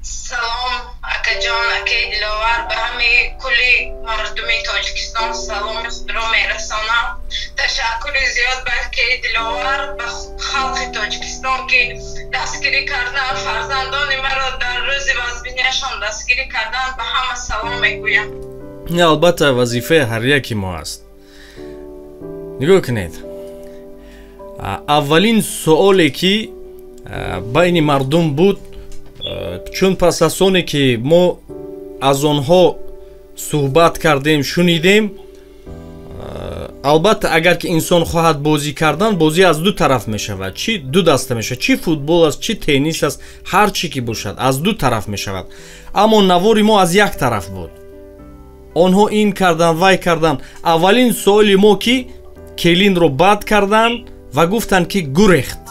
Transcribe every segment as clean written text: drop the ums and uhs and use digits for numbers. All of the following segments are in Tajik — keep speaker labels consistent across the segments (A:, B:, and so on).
A: Салом, акаҷон, акаи Диловар, ба ҳамаи кулли мардуми Тоҷикистон саломи худро мерасонам. Ташаккури зиёд ба акаи Диловар, ба халқи Тоҷикистон, ки дастгирӣ карданд, фарзандони маро дар рӯзи вазбиниашон дастгирӣ карданд. Ба ҳама салом мегӯям.
B: Ин албатта вазифаи ҳар яки мо аст. Нигоҳ кунед, аввалин суоле ки байни мардум буд, чун пас аз оне ки мо аз онҳо суҳбат кардем, шунидем, албатта агар ки инсон хоҳад бозӣ кардан, бозӣ аз ду тараф мешавад, чӣ ду даста мешавад, чӣ футбол аст, чӣ теннис аст, ҳар чӣ ки бошад, аз ду тараф мешавад. Аммо навори мо аз як тараф буд. Онҳо ин кардан, вай кардан. Аввалин суоли мо, ки келинро бад карданд ва гуфтанд, ки гурехт.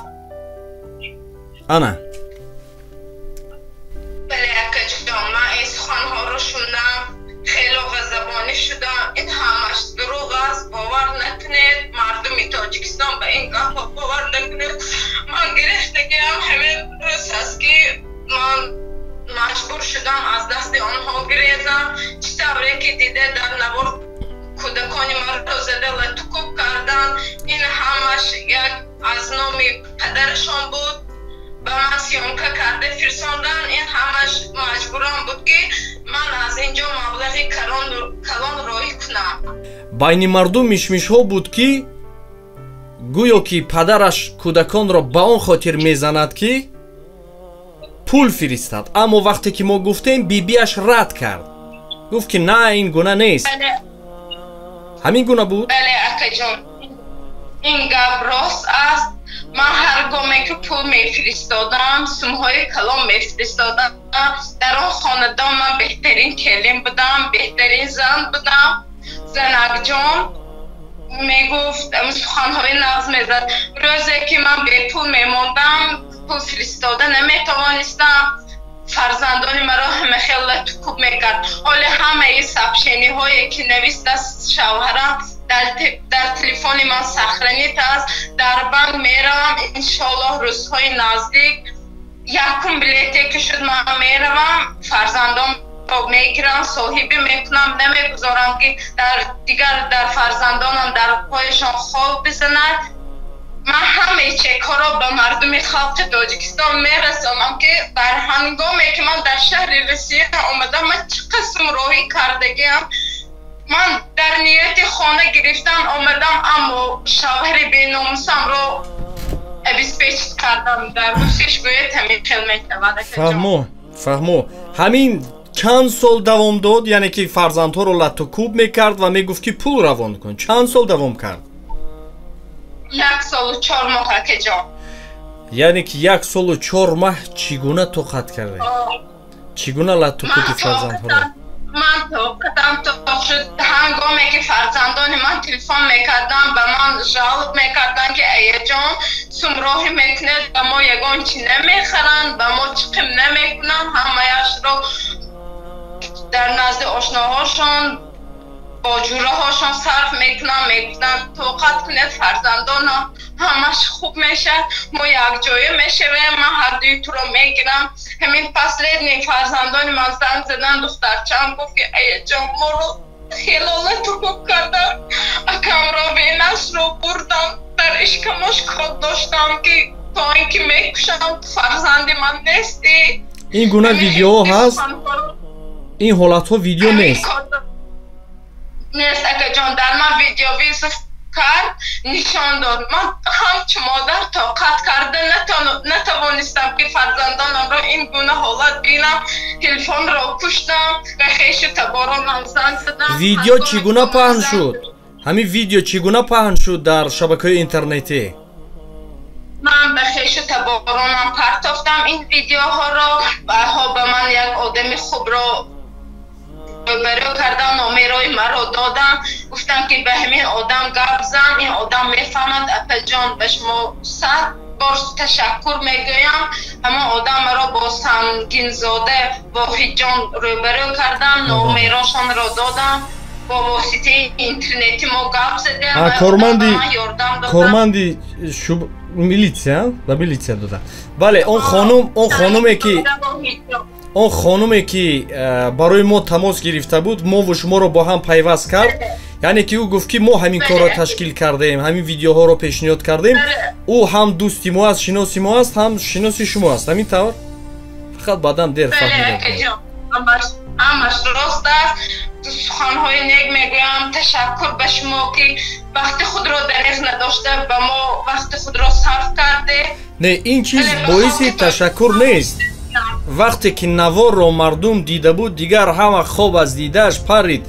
B: Ана.
A: Бале, акаҷон, ман ин суханҳоро шунидам, хело ғазабонӣ шудам. Ин ҳамаш дурӯғ аст, бовар накунед. Мардуми Тоҷикистон, ба ин гапҳо бовар накунед. Ман гирифтагиам. Ҳамин рӯз аст, ки ман маҷбур шудам аз дасти онҳо гирезам. Чӣ тавре ки диде, дар навор кӯдакони маро зада латукӯб карданд. Ин ҳамаш як аз номи падарашон буд, ба ман съёмка карда фирсонданд. Ин ҳамаш маҷбурам буд, ки ман аз ин ҷо маблағи калон роҳӣ кунам.
B: Байни мардум мишмишҳо буд, ки гӯё ки падараш кӯдаконро ба он хотир мезанад, ки пул фиристад. Аммо вақте ки мо гуфтем, бибиаш рад кард, гуфт, ки на, ин гуна нест. Ҳамин гуна буд?
A: Бале, акаҷон, ин гап рост аст. Ман ҳар гоме ки пул мефиристодам, сумҳои калон мефиристодам, дар он хонадон ман беҳтарин келин будам, беҳтарин зан будам. Занакҷон мегуфт, суханҳои нағз мезад. Рӯзе ки ман бепул мемондам, пул фиристода наметавонистам, фарзандони маро ҳама хел латукӯб мекард. Ҳоле ҳамаи сообщение ҳое ки навистааст шавҳарам, дар телефони ман сохранить аст. Дар банк меравам, иншоаллоҳ, рӯзҳои наздик якум билете ки шуд, ман меравам, фарзандонро мегирам, соҳибӣ мекунам. Намегузорам, ки дар дигар дар фарзандонам дар пояшон хол бизанад. Ман ҳамаи чекҳоро ба мардуми халқи Тоҷикистон мерасонам, ки дар ҳангоме ки ман дар шаҳри Русия омадам, ман чӣ қисм роҳӣ кардагиам. Ман дар нияти хона гирифтан омадам, аммо шавҳари беномусамро обеспечить кардам. Дар русиш гӯяд, ҳамин хел мешавад.
B: Фаҳмо, фаҳмо. Ҳамин чанд сол давом дод, яъне ки фарзандҳоро латтукӯб мекард ва мегуфт, ки пул равон кун? Чанд сол давом кард?
A: 1 солу 4 моҳ, акаҷон.
B: Яъне ки 1 солу 4 моҳ чӣ гуна тоқат кардед, чӣ гуна латтукӯби фарзандҳоро?
A: Ман тоқатам тоқ шуд, ҳангоме ки фарзандони ман телефон мекарданд, ба ман жалоб мекарданд, ки аяҷон, сум роҳӣ мекунед, ба мо ягон чӣ намехаранд, ба мо чиқим намекунанд. Ҳамаяшро дар назди ошноҳошон, бо ҷураҳошон сарф мекунанд. Мегуфтанд: «Тоқат кунед, фарзандонам, ҳамаш хуб мешавад, мо якҷоя мешавем, ман ҳардуи туро мегирам». Ҳамин последний фарзандони ман занг задан, духтарчаам гуфт, ки аяҷон, моро хело латукӯб кардам, акамро венашро бурдам, дар ишкамош код доштам, ки то ин ки мекушам, фарзанди ман нестӣ.
B: Ин гуна видеоҳо ҳаст? Ин ҳолатҳо видео нест?
A: Нест, акаҷон. Дар ман видеовызов кард, нишон дод. Ман ҳамчу модар тоқат карда натавонистам, ки фарзандонамро ин гуна ҳолат бинам. Телефонро куштам ва хешу таборонам занг задам.
B: Видео чӣ гуна паҳн шуд? Ҳамин видео чӣ гуна паҳн шуд дар шабакаҳои интернетӣ?
A: Ман ба хешу таборонам партофтам ин видеоҳоро. Баъдҳо ба ман як одами хубро рӯбарӯ кардам, номерои маро додам, гуфтам, ки ба ҳамин одам гап зан, ин одам мефаҳмад. Апаҷон, ба шумо сад бор ташаккур мегӯям. Ҳамон одам маро бо Сангинзода Воҳидҷон рӯбарӯ кардам, номерошонро додам, бо воситаи интернетӣ мо гап задем.
B: Корманди, корманди милитсия, ба милитсия дода. Бале, он хонум, он хонуме ки Он хонуме ки барои мо тамос гирифта буд, мову шуморо бо ҳам пайваст кард, яъне ки ӯ гуфт ки мо ҳамин корро ташкил кардаем, ҳамин видеоҳоро пешниҳод кардем. Ӯ ҳам дӯсти мо аст, шиноси мо аст, ҳам шиноси шумо аст. Ҳамин тавр? Фақат баъдан дер фаҳмидам.
A: Ҳамаш рост аст. Суханҳои нек мегӯям. Ташаккур ба шумо ки вақти худро дареғ надошта ба мо вақти худро сарф карде.
B: Не, ин чиз боиси ташаккур нест. Вақте ки наворро мардум дида буд, дигар ҳама хоб аз дидааш парид.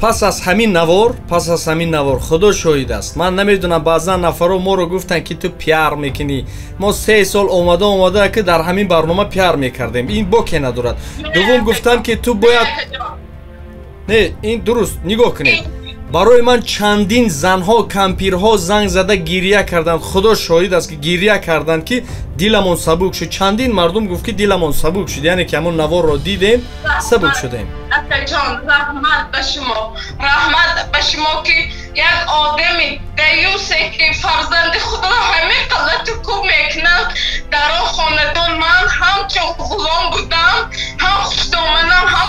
B: Пас аз ҳамин навор, пас аз ҳамин навор, худо шоҳид аст, ман намедонам, баъзан нафарҳо моро гуфтанд ки ту пиар мекунӣ. Мо 3 сол омада омада ки дар ҳамин барнома пиар мекардем, ин боке надорад. Дуввум гуфтам ки ту бояд, не, ин дуруст, нигоҳ кунед, барои ман чандин занҳо, кампирҳо занг зада гирия карданд. Худо шоҳид аст ки гирия карданд ки диламон сабук шуд. Чандин мардум гуфт ки диламон сабук шуд, яъне ки ҳамон наворро дидем, сабук шудем.
A: Акаҷон, раҳмат ба шумо, раҳмат ба шумо ки як одами даюсе ки фарзанди худро ҳамин қалату кӯб мекунад. Дар он хонадон ман ҳамчун ғулом будам, ҳам хушдоманам, ҳам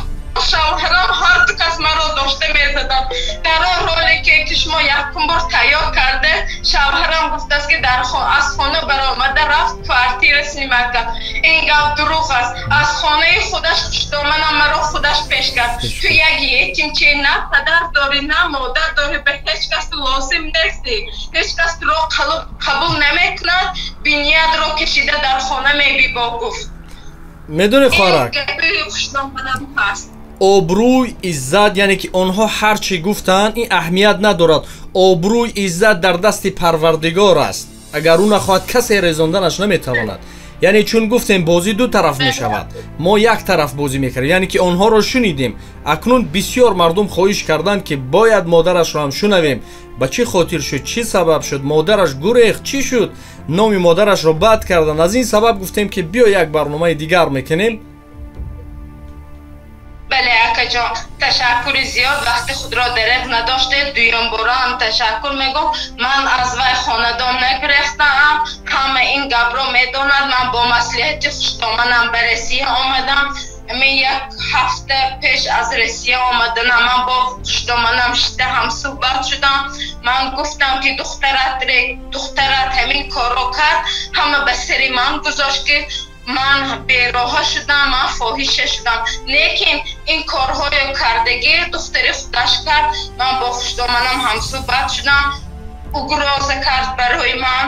A: шавҳарам, ҳар ду кас маро дошта мезаданд. Дар он ролике ки шумо якум бор тайёр карда, шавҳарам гуфтааст ки аз хона баромада рафт квартира снимат кард. Ин гап дурӯғ аст. Аз хонаи худаш хушдоманам маро худаш пеш кард. Ту як ятимче, на падар дорӣ, на модар дорӣ, ба ҳеҷ кас лозим нестӣ, ҳеҷ кас туро қабул намекунад, биниятро кашида дар хона мебибо гуфт.
B: Медонӣ хоҳарак,
A: хушдоманам ҳаст.
B: Обрӯй, иззат, яъне ки онҳо ҳар чӣ гуфтанд, ин аҳамият надорад. Обрӯй, иззат дар дасти Парвардигор аст. Агар ӯ нахоҳад, касе резонданаш наметавонад. Яъне чун гуфтем, бозӣ ду тараф мешавад, мо як тараф бозӣ мекардем, яъне ки онҳоро шунидем. Акнун бисёр мардум хоҳиш карданд ки бояд модарашро ҳам шунавем. Ба чӣ хотир шуд, чӣ сабаб шуд, модараш гурехт, чӣ шуд, номи модарашро бад карданд. Аз ин сабаб гуфтем ки биё як барномаи дигар мекунем.
A: Бале акаҷон, ташаккури зиёд, вақти худро дареғ надоштед. Дуюм бора ҳам ташаккур мегӯм. Ман аз вай хонадон нагирифтаам, ҳама ин гапро медонад. Ман бо маслиҳати хушдоманам ба Россия омадам. Ман як ҳафта пеш аз Россия омаданам ман бо хушдоманам шида ҳамсӯҳбат шудам. Ман гуфтам ки духтарат ҳамин корро кард, ҳама ба сари ман гузошт ки ман бероҳа шудам, ман фоҳиша шудам. Лекин ин корҳои кардагӣ духтари худаш кард. Ман бо хушдоманам ҳамсӯҳбат шудам, угроза кард барои ман,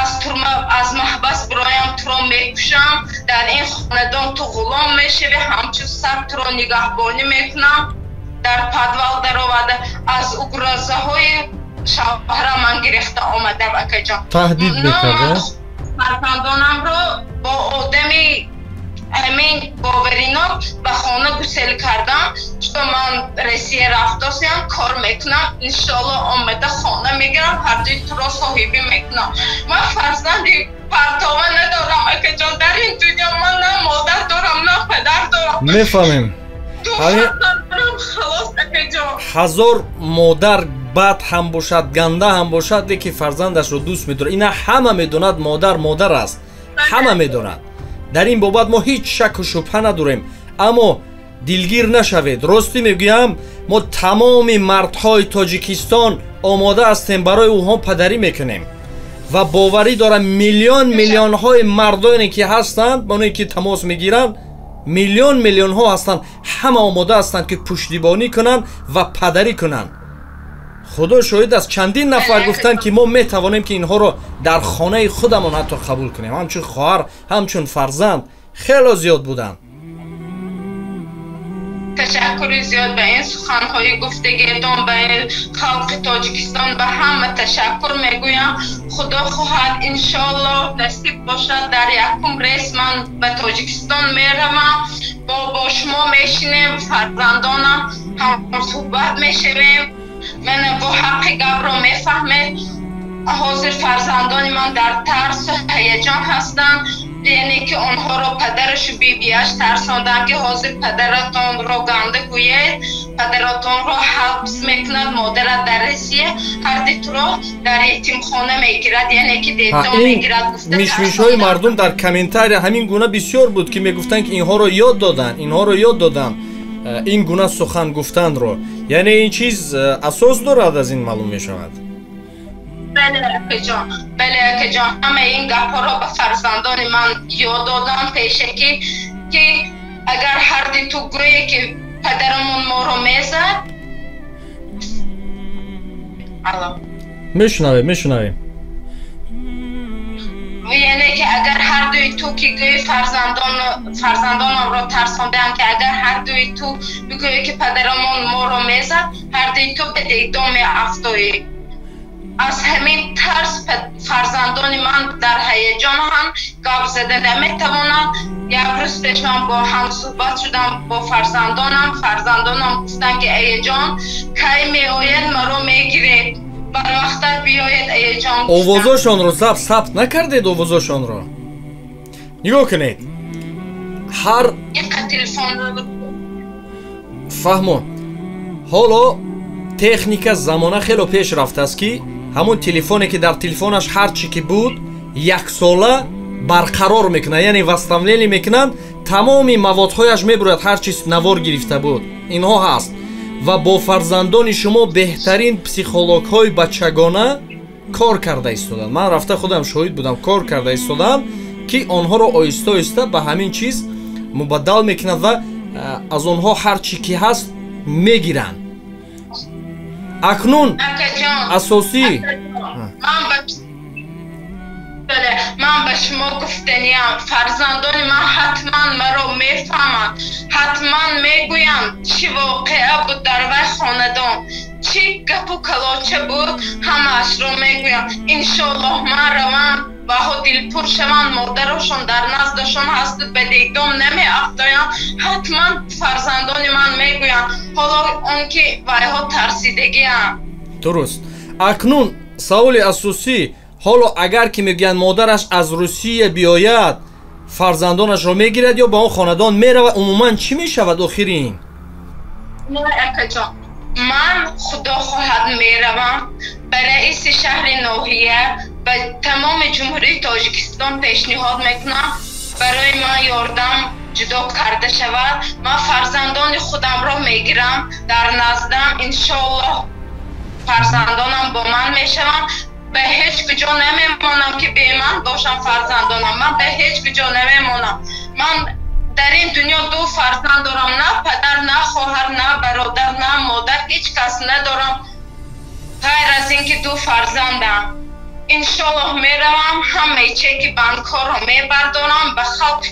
A: аз турма, аз маҳбас бироям туро мекушам, дар ин хонадон ту ғулом мешавӣ, ҳамчун сар туро нигаҳбонӣ мекунам. Дар подвал дароварда аз угрозаҳои шавҳарам ман гирифта омадам акаҷон.
B: Таҳдид мекард
A: фарзандонамро бо одами ҳамин боваринок ба хона гусел кардам, что ман Россия рафтосиям, кор мекунам, иншоалло омада хона мегирам, ҳардуи туро соҳибӣ мекунам. Ман фарзанди партова надорам акаҷон, дар ин дунё ман на модар дорам, на падар дорам.
B: Мефаҳмем. Ҳазор модар бад ҳам бошад, ганда ҳам бошад, лекин фарзандашро дӯст медорад. Ина ҳама медонад, модар модар аст, ҳама медонад. Дар ин бобат мо ҳеҷ шаку шубҳа надорем. Аммо дилгир нашавед, ростӣ мегӯям, мо тамоми мардҳои Тоҷикистон омода ҳастем барои онҳо падарӣ мекунем ва боварӣ дорам миллион миллионҳои мардоне ки ҳастанд, оне ки тамос мегиранд, миллион миллионҳо ҳастанд, ҳама омода ҳастанд ки пуштибонӣ кунанд ва падарӣ кунанд. Худо шоҳид аст, чандин нафар гуфтанд ки мо метавонем ки инҳоро дар хонаи худамон ҳатто қабул кунем, ҳамчун хоҳар, ҳамчун фарзанд. Хело зиёд буданд.
A: Ташаккури зиёд ба ин суханҳои гуфтагиатон, ба халқи Тоҷикистон, ба ҳама ташаккур мегӯям. Худо хоҳад иншоалло насиб бошад, дар якум рейс ман ба Тоҷикистон меравам, бо шумо мешинем, фарзандонам ҳамсӯҳбат мешавем. Ман бо ҳаққи гапро мефаҳмед. Ҳозир фарзандони ман дар тарсу ҳаяҷон ҳастанд, яъне ки онҳоро падарашу бибиаш тарсонданд ки ҳозир падаратонро ганда гӯед, Падаратонро ҳабс мекунад, модарат дар Россия, ҳарди туро дар ятимхона мегирад, яъне ки детдом мегирад.
B: Мишмишҳои мардум дар комментария ҳамин гуна бисёр буд, ки мегуфтанд, ки инҳоро ёд доданд, инҳоро ёд доданд ин гуна сухан гуфтанро. Яъне ин чиз асос дорад, аз ин маълум мешавад.
A: Бале акаҷон, бале акаҷон, ҳамаи ин гапҳоро ба фарзандони ман ёд додам пешакӣ, ки агар ҳарди ту гӯе ки падарамон моро мезад. Алло,
B: мешунавем, мешунавем.
A: Яъне ки агар ҳардуи ту ки гӯи фарзандонамро тарсондаам, ки агар ҳардуи ту бигӯе ки падарамон моро мезад, ҳардуи ту ба детдом меафтоӣ. Аз ҳамин тарс фарзандони ман дар ҳаяҷон ҳам гап зада наметавонанд. Як рӯз пеш ман бо ҳам суҳбат шудам бо фарзандонам. Фарзандонам гуфтанд, ки аяҷон, кай меояд, маро мегиред, барвақттар биёед, аяҷон.
B: Овозошонро сабт накардед? Овозошонро нигоҳ кунед. Ҳар
A: телефон
B: фаҳмо, ҳоло техника замона хело пеш рафтааст, ки ҳамон телефоне ки дар телефонаш ҳар чӣ ки буд, яксола барқарор мекунад, яъне восстановление мекунанд, тамоми маводҳояш мебурад, ҳар чиз навор гирифта буд, инҳо ҳаст. Ва бо фарзандони шумо беҳтарин психологҳои бачагона кор карда истоданд. Ман рафта худам шоҳид будам, кор карда истодам, ки онҳоро оҳиста оҳиста ба ҳамин чиз мубаддал мекунад ва аз онҳо ҳар чӣ ки ҳаст мегиранд. Акнун асосӣ
A: ман ба шумо гуфтаниям, фарзандони ман ҳатман маро мефаҳманд, ҳатман мегӯянд чӣ воқеа буд дар вай хонадон, чӣ гапу калоча буд, ҳамаашро мегӯям. Иншоаллоҳ ман равам ваҳо дилпур шаванд, модарошон дар наздашон ҳасту ба детдом намеафтоянд. Ҳатман фарзандони ман мегӯянд, ҳоло он ки вайҳо тарсидагианд.
B: Дуруст. Акнун саволи асосӣ: ҳоло агар ки мегӯянд модараш аз Русия биёяд, фарзандонашро мегирад ё ба он хонадон меравад? Умуман чӣ мешавад охирин?
A: Не акаҷон, ман худо хоҳад меравам ба раиси шаҳри ноҳия, ба тамоми ҷумҳурии Тоҷикистон пешниҳод мекунам, барои ман ёрдам ҷудо карда шавад. Ман фарзандони худамро мегирам дар наздам, иншоаллоҳ фарзандонам бо ман мешаванд. Ба ҳеҷ куҷо намемонам ки бе ман бошам фарзандонам. Ман ба ҳеҷ куҷо намемонам. Ман дар ин дунё ду фарзанд дорам, на падар, на хоҳар, на бародар, на модар, ҳеҷ кас надорам ғайр аз ин ки ду фарзандам. Иншоаллоҳ меравам, ҳамаи чеки банкҳоро мебардорам, ба халқи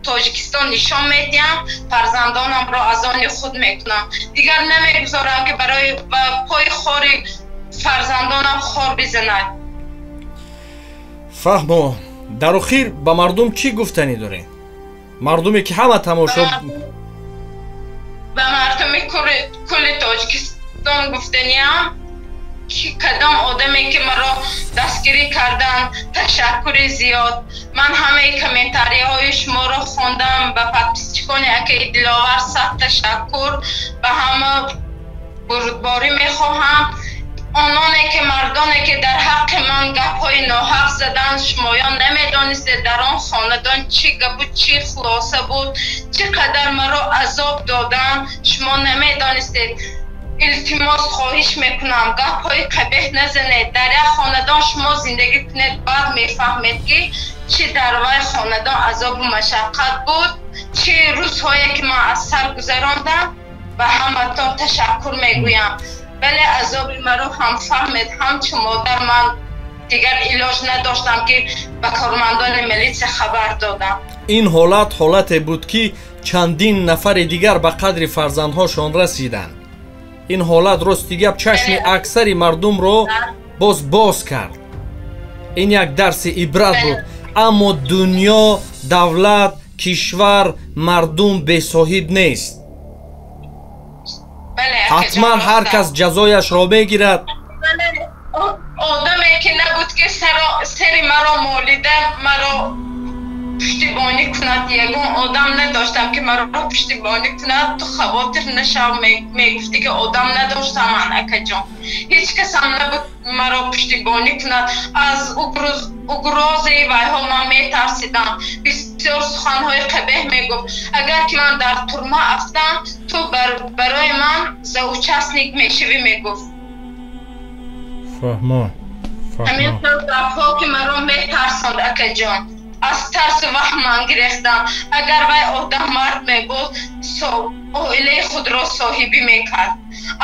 A: Тоҷикистон нишон медиҳам, фарзандонамро аз они худ мекунам. Дигар намегузорам ки барои ба пои хори фарзандонам хор бизанад.
B: Фаҳмо. Дар охир ба мардум чӣ гуфтанӣ доред? Мардуме ки ҳама тамошо
A: ба мардуми кулли Тоҷикистон гуфтаниям, ки кадом одаме ки маро дастгирӣ карданд, ташаккури зиёд. Ман ҳамаи комментарияҳои шуморо хондам, ба подписчикони акаи Диловар сад ташаккур, ба ҳама бурдборӣ мехоҳам. Ононе ки мардоне ки дар ҳаққи ман гапҳои ноҳақ заданд, шумоён намедонистед дар он хонадон чӣ гапу чӣ хулоса буд, чӣ қадар маро азоб доданд, шумо намедонистед. Илтимос хоҳиш мекунам, гапҳои қабеҳ назанед. Дар як хонадон шумо зиндагӣ кунед, баъд мефаҳмед ки чӣ дар вай хонадон азобу машаққат буд, чӣ рӯзҳое ки ман аз сар гузарондам. Ба ҳаматон ташаккур мегӯям. Бале, азоби маро ҳам фаҳмед, ҳамчун модар ман дигар илоҷ надоштам ки ба кормандони милитсия хабар додам.
B: Ин ҳолат ҳолате буд, ки чандин нафари дигар ба қадри фарзандҳошон расиданд. Ин ҳолат рости гап чашми аксари мардумро боз кард. Ин як дарси ибрат буд. Аммо дунё, давлат, кишвар, мардум бесоҳиб нест. Ҳатман ҳар кас ҷазояшро мегирад.
A: Одаме ки набуд ки сари маро молида, маро пуштибонӣ кунад. Ягон одам надоштам, ки маро пуштибонӣ кунад. Ту хавотир нашав, мегуфтӣ, ки одам надоштам ман, акаҷон. Ҳеҷ касам набуд маро пуштибонӣ кунад. Аз угроза и вайҳо ман метарсидам. Бисёр суханҳои қабеҳ мегуфт: агар ки ман дар турма афтам, ту барои ман соучастник мешавӣ, мегуфт.
B: Фаҳмо.
A: Ҳамин гапҳо, ки маро метарсонд, акаҷон, аз тарсу ваҳм ман гирехтам. Агар вай одам мард мебуд, оилаи худро соҳибӣ мекард.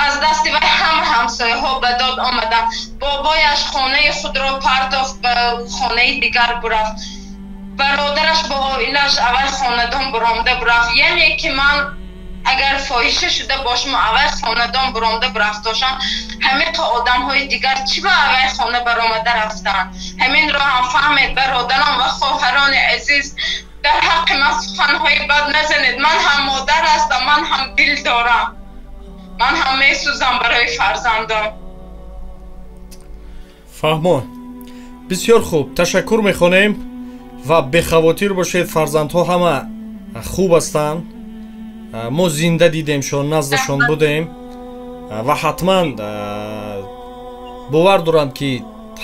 A: Аз дасти вай ҳама ҳамсояҳо ба дод омаданд. Бобояш хонаи худро партофт, ба хонаи дигар бурафт. Бародараш бо оилааш аввал хонадон буромда бурафт. Яъне ки ман агар фоҳиша шуда бошам, аввал хонадон буромда бурафтошам, ҳамиқа одамҳои дигар чӣ ба аввал хона баромада рафтанд? Ҳаминро ҳам фаҳмед, бародарон ва хоҳарони азиз. Дар ҳаққи ман суханҳои бад назанед. Ман ҳам модар ҳастам, ман ҳам дил дорам, ман ҳам месӯзам барои фарзандон.
B: Фаҳмон, бисёр хуб, ташаккур мехонем ва бехавотир бошед, фарзандҳо ҳама хуб ҳастанд. Мо зинда дидемшон, наздашон будем ва ҳатман бовар дорам, ки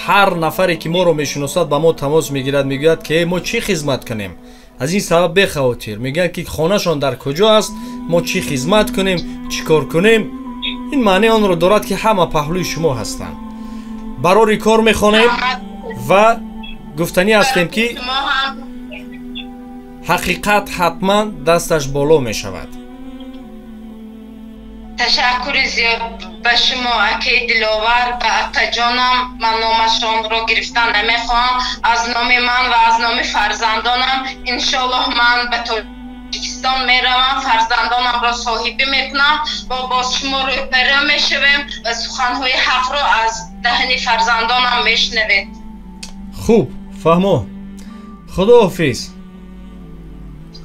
B: ҳар нафаре, ки моро мешиносад, ба мо тамос мегирад, мегӯяд, ки мо чӣ хизмат кунем. Аз ин сабаб бехавотир. Мегӯяд, ки хонашон дар куҷо аст, мо чӣ хизмат кунем, чӣ кор кунем. Ин маънии онро дорад, ки ҳама паҳлӯи шумо ҳастанд. Барори кор мехонем ва гуфтанӣ ҳастем, ки ҳақиқат ҳатман дасташ боло мешавад.
A: Ташаккури зиёд ба шумо, акаи Диловар, ба акаҷонам. Ман номашонро гирифтан намехоҳам. Аз номи ман ва аз номи фарзандонам, иншоаллоҳ, ман ба Тоҷикистон меравам, фарзандонамро соҳибӣ мекунам ва бо шумо рӯбарӯ мешавем ва суханҳои ҳақро аз даҳни фарзандонам мешунавед.
B: Хуб, фаҳмо, худоҳофиз.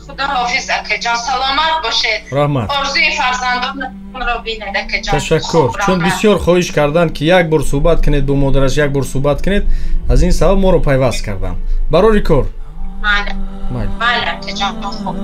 A: Худоҳофиз, акаҷон, саломат бошед.
B: Раҳмат.
A: Орзуи фарзандонро бинед, акаҷон.
B: Ташаккур, чун бисёр хоҳиш карданд, ки як бор суҳбат кунед бо модараш, як бор суҳбат кунед. Аз ин сабаб моро пайваст карданд. Барори кор.
A: Майли, акаҷон, хуб.